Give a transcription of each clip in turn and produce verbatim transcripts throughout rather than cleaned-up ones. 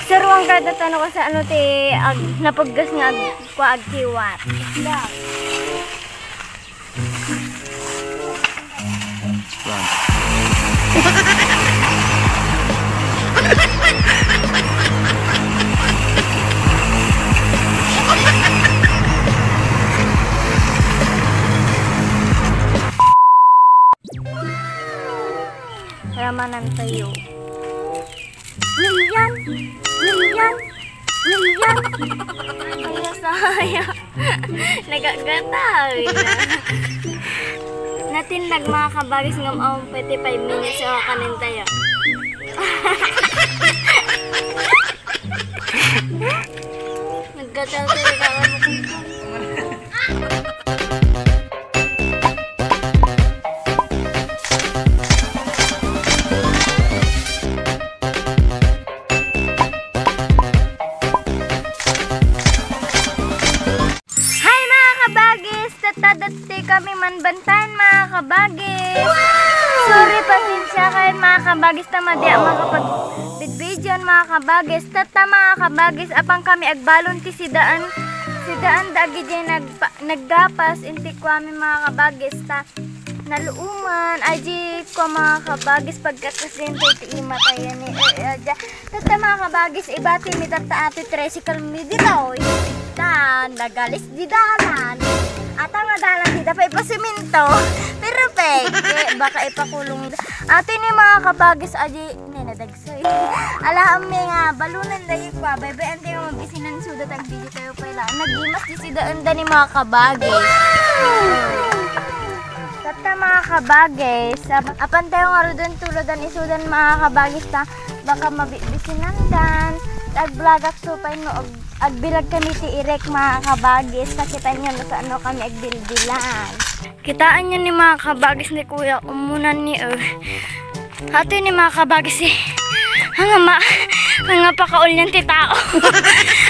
Turuan ka ta no kasano ti ag-, napaggas nga ag-, kua, agkiwat. Ramanan tayo. Lilian! Lilian! Lilian! Ang nasaya. Nagagataw na. Natindag, mga kabagis, ngam awan pwede five minutes o kanin tayo. Nagkataw tayo, kakamukumpong. Hi, mga kabagis! Tatta, dati kami manbantayan, mga kabagis. Sorry, pasensya kayo, mga kabagis, ta madi a makapag-video, mga kabagis. Tatta, mga kabagis, apan kami agbalon ti sidaan, sidaan dagiti nagpa-, naggapas, inti kuami, mga kabagis, ta naluoman. Ay, di ko, mga kabagis, pagkakasente ti imatayan ni, eh, eh, Tatta, mga kabagis, ibati mi tatta ati tricycle mi ditoy. Ta, nagalis di dalan. Ata nga dalan dita pa ipasiminto. Pero peke, baka ipakulong. Ati ni mga kabagis, adi, ne, nadagsoy. Alaam mi nga, balunan da yung kwa, bebe, ante nga mabisinan suda tag video tayo pa ila. Nagimas di si daan da ni mga kabagis. Tatta, mga kabagis, ap-, apan tayo nga rudon tuludan isudan, mga kabagis, ta baka mabibisinandan. Agblagak supay no ag-, agbilag kami ti irek, mga kabagis, ta kitaan nyo no saan no kami agbilbilan. Kitaan nyo ni mga kabagis ni kuya, umunan ni, eh. Ato ni mga kabagis, eh. Ang ama, ang pakaulyan ti tao.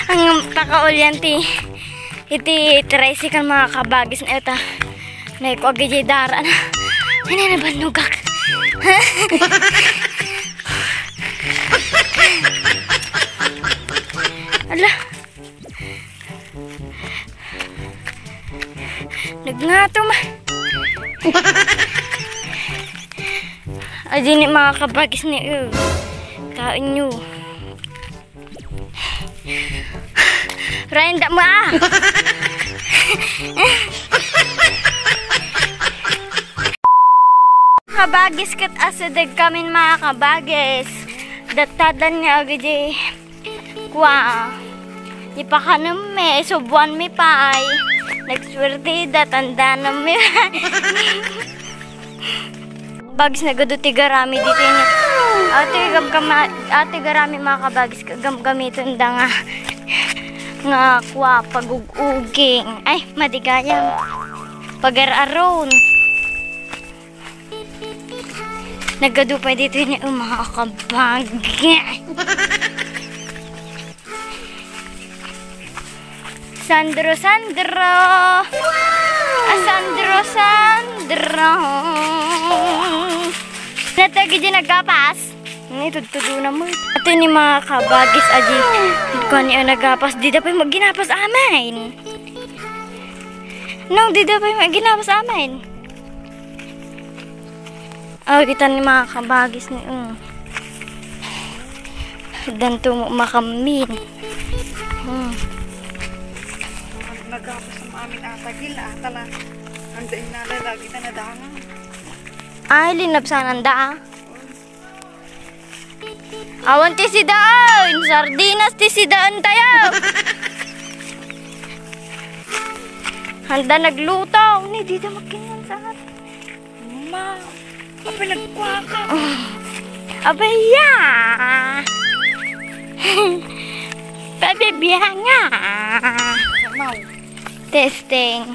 Ang pakaulyan ti, iti tricycle, mga kabagis, na ita. Nay ko agi jay dara na. Ay, nay, nabannogak. Ala. Nagngato ma. Ay, di ni mga kabagis ni, eh. Kain nyo. Ryan, da mo, ah! Kabagis, ket asideg kamin, mga kabagis. Dattadan nga agidi. Kua. Ipakanem mi, isubuan mi pay. Nagswerte da, tandanem mi. Bagis nagadu ti garami dito ni. Ate, gamgama-, ate, garami, mga kabagis, gamgamiton da nga, nga kua, paguguging. Ay, madigayam. Pagar-aron. Nagadu pa dito ni, oh, mga kabagis. Sandro, Sandro! Ah, Sandro, Sandro! Natagi di naggapas? Ni, tudtudo na mo. Ito ni mga kabagis, adi. Kani ang naggapas, di dapat magginapas amin. No, di dapat magginapas amin. Oh, kita ni mga kabagis ni, mm. Danto mo makamin. Hmm. Nagapos ang amin atagil, ata la. Ang daing nala, lagi na nadangan. Ay, linapsanan da, ah. Awan ti sidaan! Sardinas ti sidaan tayo! Handa nagluto! Ni, di da magkinyan sa atin. Ma, apay nagkuaka? Abaya! Pabibiya nga! Mau. Testing.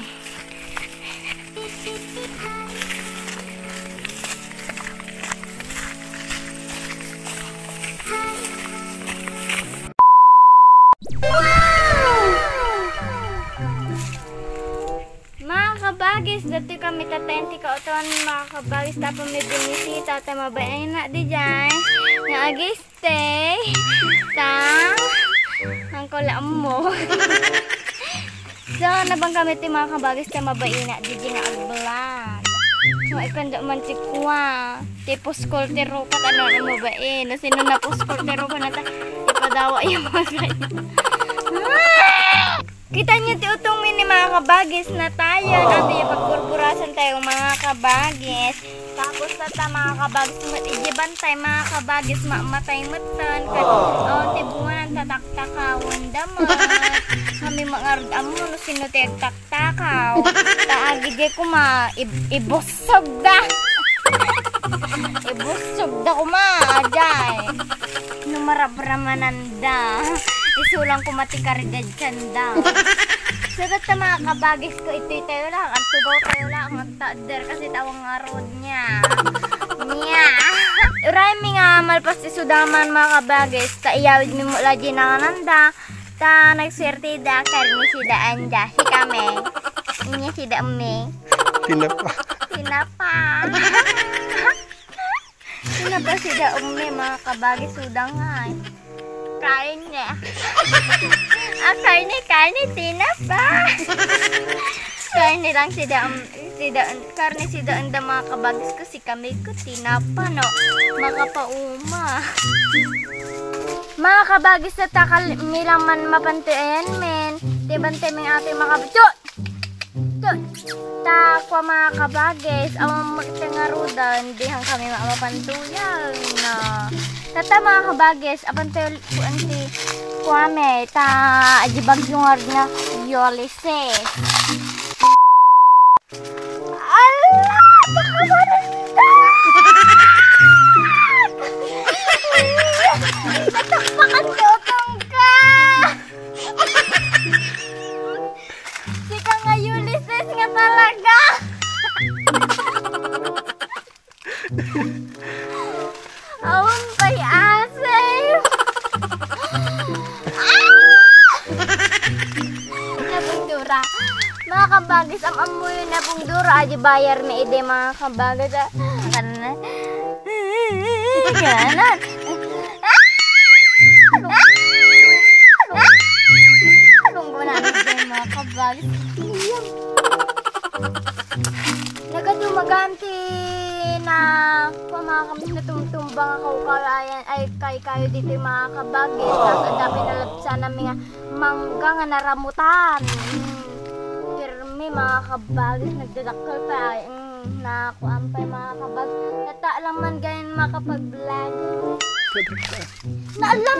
Mga kabagis, dati kami tatayan ti kautuan, mga kabagis, tapos may binisita, ta mabayan na di dyan. Nga agis, Stay. Ta. Ko la ammo. So, nabang kami ti mga kabagis ta mabaina, di di nga agbalan. So, ikanda man ti kuwa. Ti puskol ti rupa, ano, ano, mabain. No, sino na puskol ti rupa na ta, ipadawa yung mga ganyan. Kita niyo ti utong mi ni mga kabagis na tayo. Dati yung pagburburasan tayo, mga kabagis. Tapos, tata, mga kabagis, mat-, iji bantay, mga kabagis, mamatay met tan. Kat-, oh, ti bunga ng tataktakawon, damat. Kami mga arud-, amo, no, sino ti agtaktakaw? Ta, agi, di ko ma-, ib-, ibusog da. Ibusog da kuma, ajay. No marabramanan da. Isulang ko mati karidad sanda. So, data mga kabagis ko, itoy tayo lang. Ang tubaw tayo lang. Ang tader kasi tawang nga road niya. Niya. Uray mi nga malpas ti sudaman, mga kabagis. Ta iyawid mi mo la di nangananda. Ta nagswerte da, karni sida anda. Si kami. Inya sida umi. Tinapa. Tinapa. Tinapa sida umi, mga kabagis, sudangay. Karne. Ah, karne, karne, tinapa. Karne lang sida, um, sida, karne sida anda, mga kabagis, kasi kami ko tinapa, no? Makapauma. Mga kabagis, ta kami lang man mapanti ayan, men. Ti bantay mi ati makabutso. To, ta, kwa mga kabagis, awan magtangarudan, dihan kami mapapantuyan na. Tata mga kabagis, apan to, kuan ti, kuame, ta, aji bagyo nga rin nga, Ulysses. Ala! Pakawalan ka! Natakpakan ti utong ka! Sika nga Ulysses nga talaga! Awan pay asay! Ah! Nabungdura. Mga kabagis, am-ammo yung nabungdura. Aji bayar mi idi, mga kabagis. Ah, kanan. Kanan. Ah! Lunggo na rin, mga kabagis. Nagadumagan ti na pamakamis na tumtumbang a kaukarayan ay kay kayo dito, mga kabagis. Tapos dapit na labsan namin nga mangga nga naramutan. Mm. Pirmi, mga kabagis, nagdadakkel pa ay. Mm, nakuan pa yung mga kabagis. Tata lang man ganyan makapag-vlog. Naalam!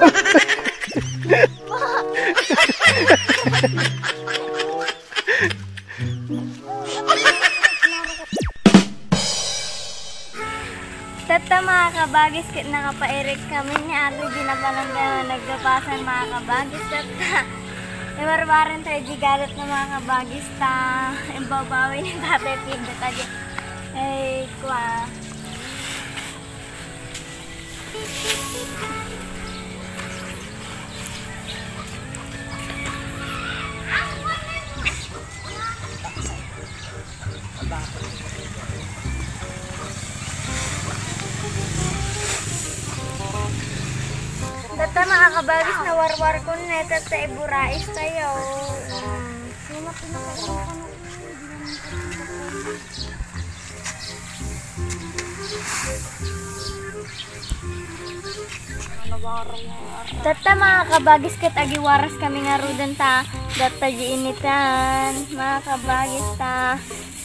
Tatta, mga kabagis, ket nakapairik kami ni Ate Gina Palangga nga naggapasan, mga kabagis. Tatta, iwarwaren tayo di galat na, mga kabagis, ta imbabawi ni Tatay Pindot. Adi, ay, kwa. Tatta, mga kabagis, nawarwar ko na, tatta, iburais tayo. Mm. Sino pinakain ka na? Tatta, mga kabagis, ket agiwaras kami ngaruden ta, tatta, di initan, mga kabagis, ta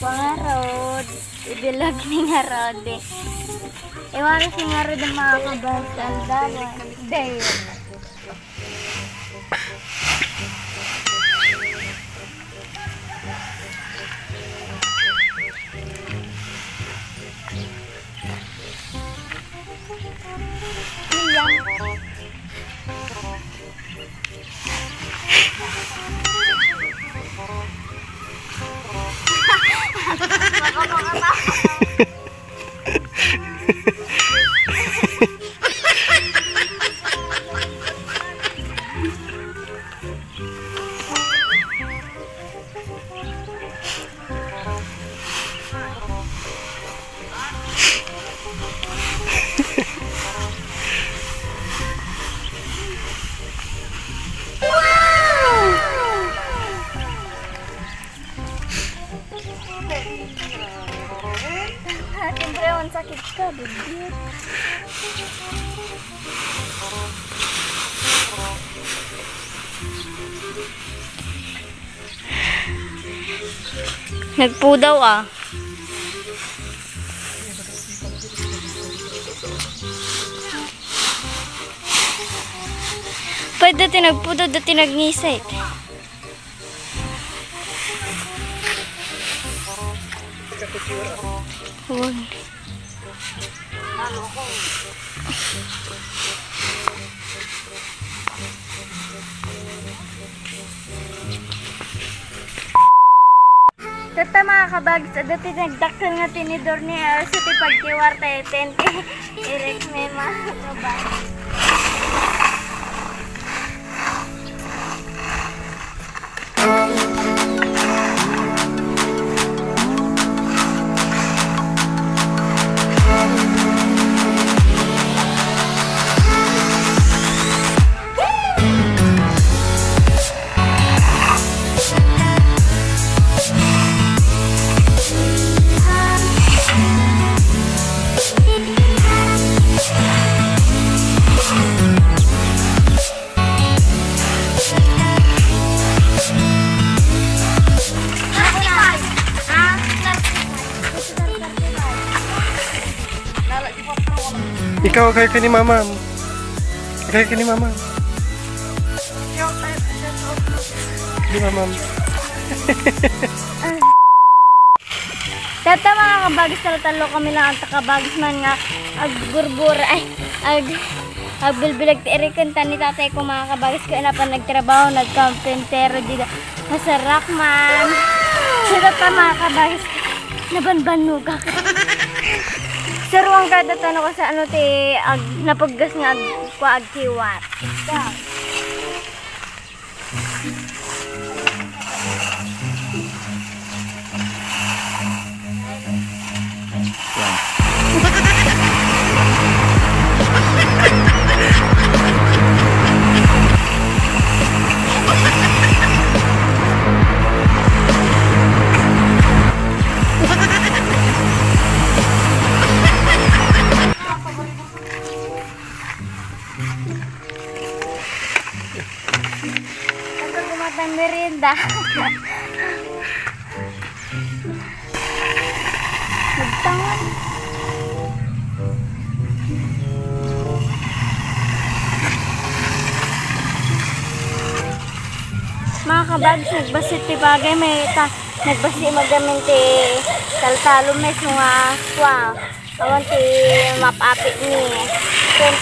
pangarod, ibilog ni ngarode. Iwaras ni ngarode, mga kabagis, ang dami. Dahil. Nagpudaw, ah. Pwede ti nagpudaw, dati nagngisit. Uy. Tatta, mga kabagis, adda ti nagdakkel nga tinidor ni Elsa ti pagkiwarta iti Eric, may mga kabagis. Ikaw, kaya ka ni mamam. Kaya ka ni mamam. Di mamam. Tatta, mga kabagis, talo-talo kami lang at kabagis man nga agburbura, ay, ag-, agbilbilag ti iriken ta ni tatay ko, mga kabagis, ko napan nagtrabaho, nagkampentero, dida, masarak man. Sila pa, mga kabagis, nabanbanugak. Saruang kada tano ko sa ano ti ag-, napaggas nga ag-, kua agkiwat. Ito, gumatang merienda. Nagtangan. Mga kabagis, nagbasi ti bagay, may ta-, nagbasi magamin ti taltalon, may sunga, wow. Awan ti mapapit ni. Kun,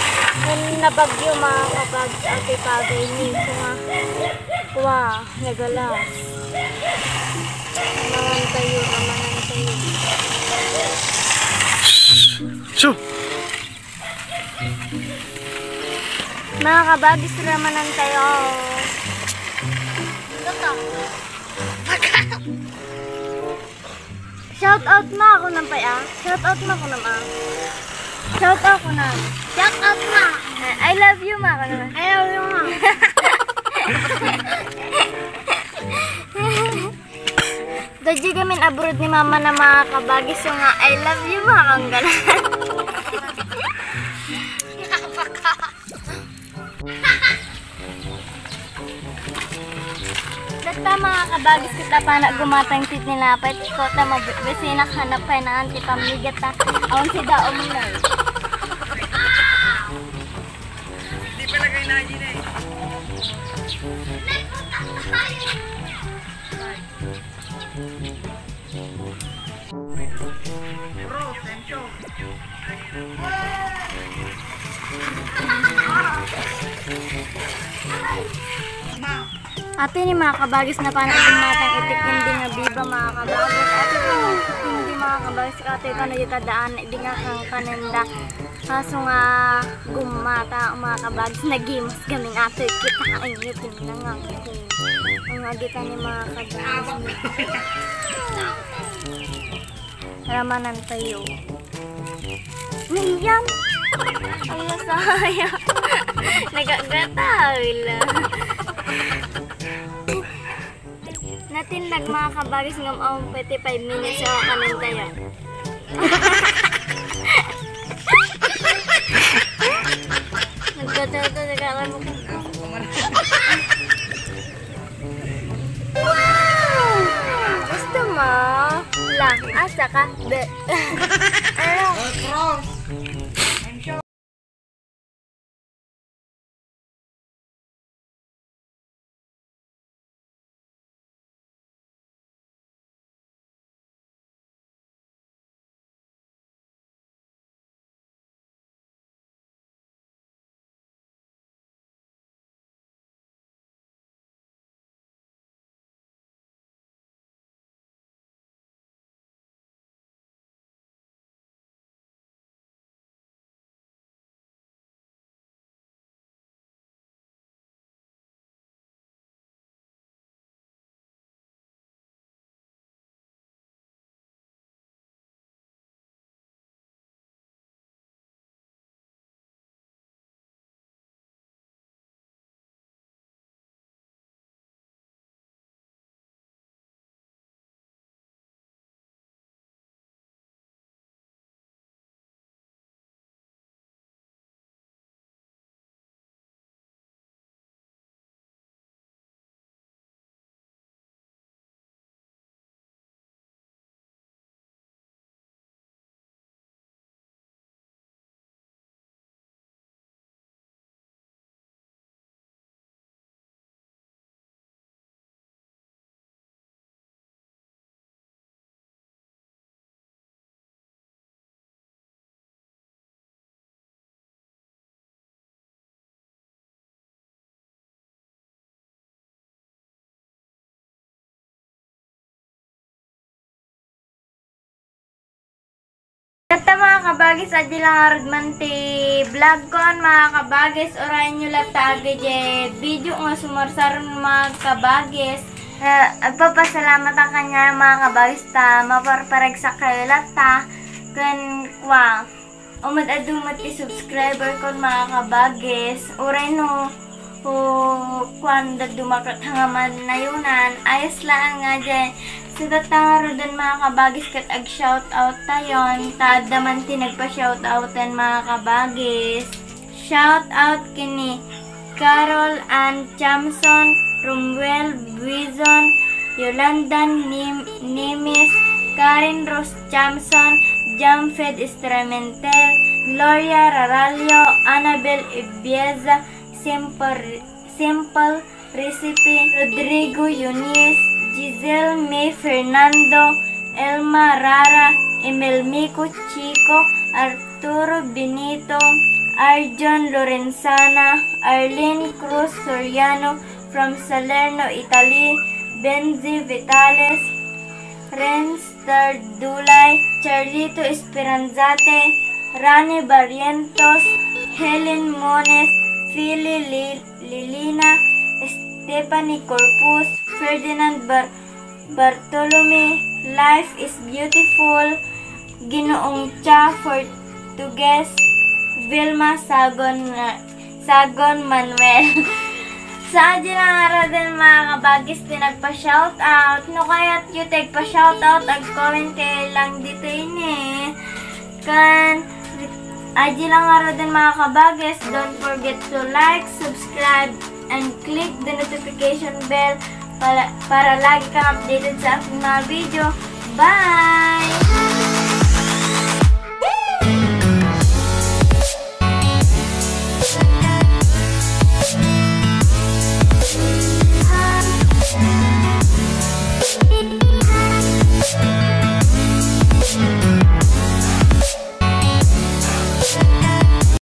kun nabagyo, mga kabagis, ati pagay ni. Kuma, wa, nagalas. Ramanantayo, ramanantayo. So, mga kabagis, ramanantayo. Shout out mo ako nang pay, ah. Shout out mo ako nang, ah. Shout out ko na. Shout out mo. I love you mo ako naman. I love you mo. Dadyo gamin abroad ni mama na mga kabagis yung nga, "I love you mo ako," ang gana. Basta mga kabagis, kita pa na gumatang ti tinapay, ti kota, mabisinak hanap kay naan ti pammigat ta. Awan si daom na. Hindi pa lagay na yun eh. Ati ni mga kabagis na panagkumatang itik hindi nga biba, mga kabagis. Ati ni hindi, mga kabagis, ati ka na itadaan, hindi nga kang kanenda. Kaso nga gumata, mga kabagis, nagimas gaming atoy kita ang ngipin na nga. Ang agita ni mga kabagis. Ramanantayo. Ngayon. Ang masaya. Nagagatal. Natindag, mga kabagis, ngam awan pwede five minutes o kanintayo. Nagkatato, nagkakaroon ko. Wow! Gusto mo? Lang, asa ka? Be. Ano? Tatta, mga kabagis, adda la ngarud man ti vlog kon, mga kabagis. Urayenyo latta dagiti video nga sumarsaron, mga kabagis. Eh, agpapasalamat kaniak, mga kabagis, ta maparparegsakkayo latta ken kua. Umat adda met ti subscriber kon, mga kabagis. Uray no, o, kuan, dadduma ket nga mannayunan, ayos laeng nga diay. Sa tatta ngaruden, mga kabagis, ket ag-shout out tayon, ta adda man ti nagpa-shout outen, mga kabagis. Shout out ken ni Carol Ann Chamson, Romuel Buizon, Yolanda Nim-, Nimes, Karen Rose Chamson, Jamfed Instrumental, Gloria Rarallo, Annabel Ibieza, Simple, Simple Recipe, Rodrigo Yunis, Giselle May Fernando, Elma Rara, Emil Miko Chico, Arturo Benito, Arjon Lorenzana, Arlene Cruz Soriano from Salerno, Italy, Benzi Vitales, Renz Tardulay, Charlito Esperanzate, Rani Barrientos, Helen Mones, Philly Li-, Lilina, Stephanie Corpus, Ferdinand Bar-, Bartolome, Life is Beautiful, Ginoong Cha Portugues, Vilma Sagon, Sagon Manuel. Sa adda la ngaruden, mga kabagis, ti nagpa-shoutout. No kayatyo ti agpa-shoutout, ag-comment kayo lang ditoy ni. Ken, adda la ngaruden, mga kabagis, don't forget to like, subscribe, and click the notification bell para, para lagi kang updated sa aking mga video. Bye!